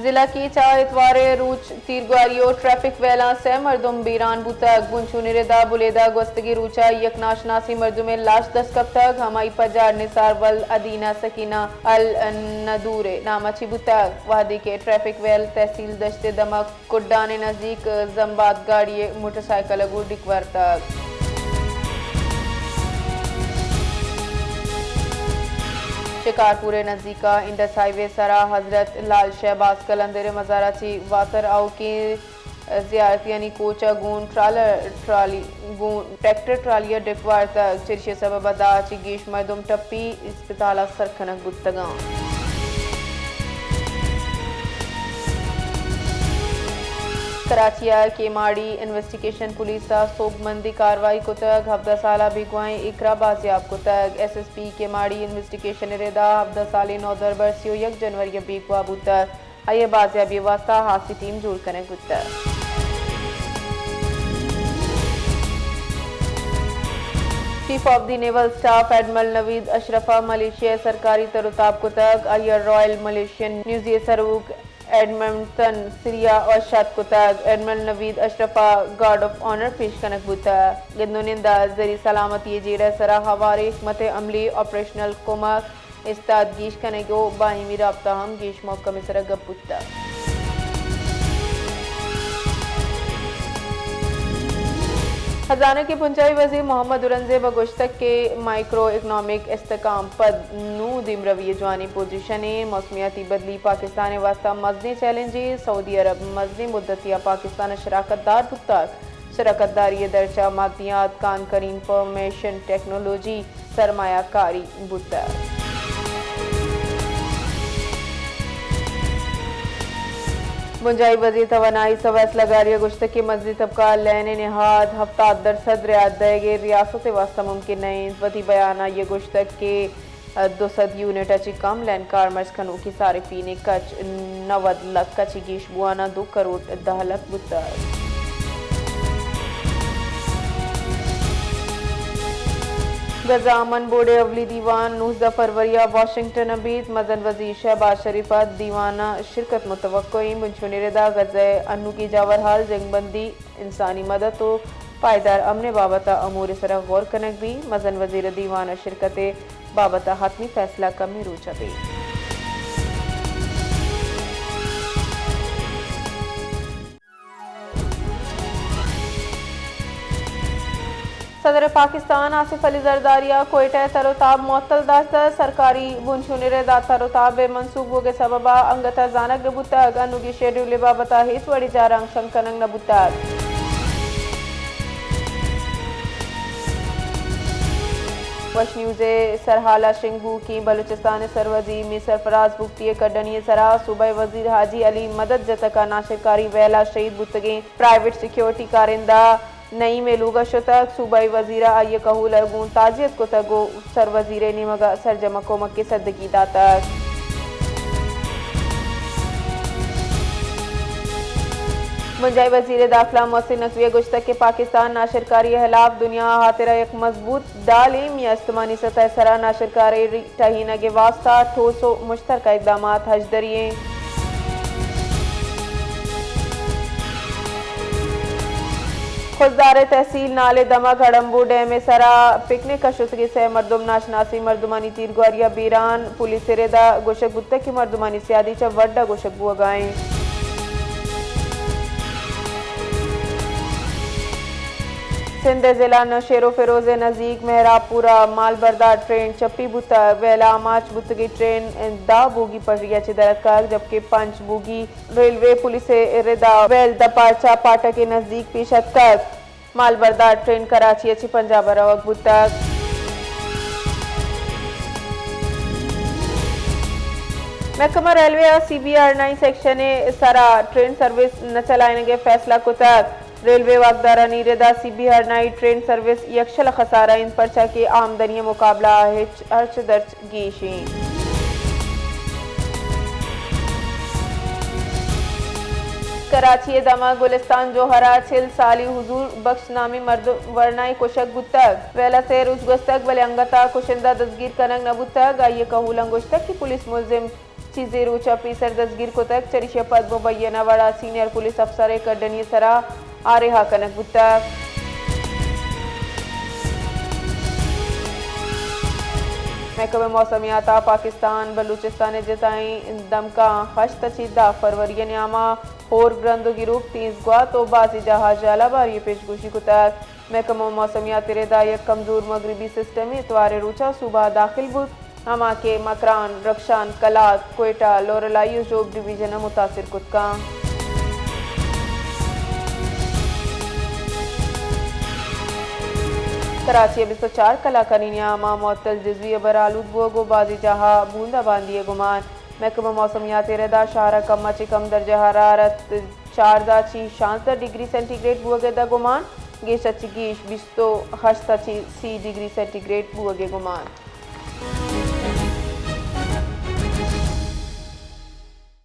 ضلع کیچ ء اتوار ء روچ تیرگواری و ٹریفک ویلاں سئے مردم بیران بوتگ۔ بنچونی ردا بلیدہ گوستگی روچ ء یک ناشناسیں مردمے لاش دست کپتگ، ہمائی پجار نثار ولد ادینہ سکینہ الندور ء نام ء چی بوتگ۔ وہدے کہ ٹریفک ویل تحصیل دشت دمگ کڈان ء نزیک زمباد گاڑی ء موٹر سائیکل ء گوں ڈیک ورتگ۔ شکارپور ء نزیک ء انڈس ہائی وے سرا حضرت لال شہباز قلندر ء مزار ء چی واتر آؤکیں زیارتیانی کوچ ء گوں ٹرالر ٹرالی گوں ٹریکٹر ٹرالی ء ڈیک وارتگ۔ چرشی ء سبب ء دہ ء چی گیش مردم ٹپی اسپتال ء سر کنگ بوتگاں۔ کراچی ء کیماڑی انویسٹیگیشن پولیس ء سوبمندی کاروائی کتگ، ہبدہ سال ء بیگواہیں اکرا بازیاب کتگ۔ ایس ایس پی کیماڑی انویسٹیگیشن ء ردا ہبدہ سالیں نودربر سی و یک جنوری ء بیگواہ بوتگ۔ آئی ء بازیابی ء واستہ ہاسی ٹیم جوڑ کنگ بوتگ۔ Chief of the naval staff admiral Naveed Ashraf ء ملیشیا ء سرکاری تر و تاب کتگ۔ آئی ء رائل ملیشین نیوزی ء سروک ایڈمنٹن سریا ء شات کتگ۔ ایڈمرل نوید اشرف ء گارڈ آف آنر پیش کنگ بوتگ۔ گند و نند ء زرعی سلامتی ء جیڑہ ء سرا ہواریں حکمت عملی، آپریشنل کمک، استاد گیش کنگ و باہمی رابطہ ہم گیش محکم ء سرا گپ بوتگ۔ خزانہ کے بنجاہی وزیر محمد اورنگزیب ء گوشتگ کہ مائیکرو اکنامک استحکام پد نوں دیمروی ء جوانیں پوزیشنے۔ موسمیاتی بدلی پاکستان ء واستہ مزنیں چیلنجے۔ سعودی عرب مزنیں مدتی ء پاکستان ء شراکت دار بوتگ۔ شراکت داری ء درچ ء مادیات، کانکنی، انفارمیشن ٹیکنالوجی، سرمایہ کاری بوتگ۔ بنجاہی وزیر توانائی سویس لگاری ء گوشتگ کہ مزنیں طبقہ لین ء نہاد ہفتاد درسد رعایت دئیگ ء ریاست ء واستہ ممکن نہ انت۔ وتی بیان ء آئی ء گوشتگ کہ دو سد یونٹ ء چہ کم لین کارمرز کنوکیں صارفین ء کچ نود لکھ ء چہ گیش بوان ء دو کروڑ دہ لکھ بوتگ۔ غزہ امن بورڈ ء اولی دیوان نوزدہ فروری ء واشنگٹن ء بیت۔ مزن وزیر شہباز شریف ء دیوان ء شرکت متوقع انت۔ بنچونی ردا غزہ ء انوگیں جاورحال، جنگ بندی، انسانی مدد و پائیدار امن ء بابت ء امور ء سرا غور کنگ بیت۔ مزن وزیر ء دیوان ء شرکت ء بابت ء حتمی فیصلہ کمیں روچ ء بیت۔ صدر پاکستان آصف علی زرداری ء کوئٹہ ء تر و تاب معطل داشتہ۔ سرکاری بنچونی ردا تر و تاب ء منسوخ بوگ ء سبب ء انگت ء زانگ نہ بوتگ۔ انوگی شیڈول ء بابت ء ہچ وڑیں جارانگ شنگ کنگ نہ بوتگ۔ وش نیوز ء سرحال ء شنگ بوھوکیں بلوچستان ء سروزیر میر سرفراز بگٹی ء کڈنی ء سرا صوبہ ء وزیر حاجی علی مدد جتک ء ناشرکاری ویل ء شہید بوتگیں پرائیویٹ سیکورٹی کارندہ نعیم ء لوگ ء شتگ۔ صوبائی وزیر ء آئی ء کہول ء گوں تعزیت کتگ ء سروزیر ء نیمگ ء سرجم ء کمک ء سدگی داتگ۔ بنجاہی وزیر داخلہ محسن نقوی ء گوشتگ کہ پاکستان ناشرکاری ء ہلاپ دنیا ء ہاترا یک مضبوط ڈالیں۔ میاں استمانی سطح ء سرا ناشرکاری ٹہینگ ء واستہ ٹھوس و مشترکہ اقدامات ہژدری انت۔ خضدار ء تحصیل نال ء دمگ ہڑمبو ڈیم ء سرا پکنک ء شتگیں سئے مردم ناشناسیں مردمانی تیرگواری ء بیران۔ پولیس ء رد ء گوشگ بوتگ کہ مردمانی سیادی چہ وڈ ء گوشگ بوگ ء انت۔ سندھ ء ضلع نوشہر و فیروز ء نزیک مہراب پور ء مال بردار ٹرین چپی بوتگ۔ ویل ء آماچ بوتگیں ٹرین دہ بوگی پٹری ء چہ در اتکگ، جبکہ پنچ بوگی ریلوے پولیس ء رد ء ویل دپارچہ پاٹک ء نزیک پیش اتکگ۔ مال بردار ٹرین کراچی ء چہ پنجاب ء روگ بوتگ۔ محکمہ ریلوے ء C B R nine section ء سرا ٹرین سروس نہ چلائینگ ء فیصلہ کتگ۔ ریلوے واکدارانی ردا C B R nine train service یکشل ء خسارہ انت، پرچا کہ آمدنی ء مقابلہ ء ہچ ہرچ درچ گیش انت۔ کراچی ء دمگ گلستان جوہر ء چل سالی حضور بخش نامیں مردم ورنائے کشگ بوتگ۔ ویل ء سئے روچ گوستگ، بلے انگت ء کشندہ دزگیر کنگ نہ بوتگ۔ آئی ء کہولاں گوشتگ کہ پولیس ملزم چیزے روچ ءَ پیسر دزگیر کتگ، چریشی ءَ پد مبینہ وڑ ءَ سینئر پولیس افسرے کڈنی ءِ سرا آ رہا کنگ بوتگ۔ محکمہ موسمیات ءَ پاکستان بلوچستان ءِ جتائیں دمگاں ہشت ءَ چہ دہ فروری ءِ نیام ءَ ہور گرند ءُ گروک تیز گوات ءُ بازیں جاہ ءَ ژالہ باری ءِ پیشگوشی کتگ۔ محکمہ موسمیات ءِ رد ءَ یک کمزور مغربی سسٹمے اتوار ءِ روچ ءَ صوبہ ءَ داخل بوت، ہما کہ مکران، رخشان، کلات، کوئٹہ، لورالائی ءُ ژوب ڈویژن ءَ متاثر کت کنت۔ کراچی ءَ بیست ءُ چار کلاکانی نیام ءَ معطل جزوی ابر آلود بوگ ءُ بازیں جاہ ءَ بوند ءَ باندی ءِ گمان۔ محکمہ موسمیات ءِ رد ءَ شہر ءَ کم ءَ چہ کم درجہ حرارت چاردہ چہ شانزدہ ڈگری سینٹی گریڈ بوگ ءِ داں گمان، گیش ءَ چہ گیش بیست ءُ ہشت ءَ چہ سی ڈگری سینٹی گریڈ بوگ ءِ گمان۔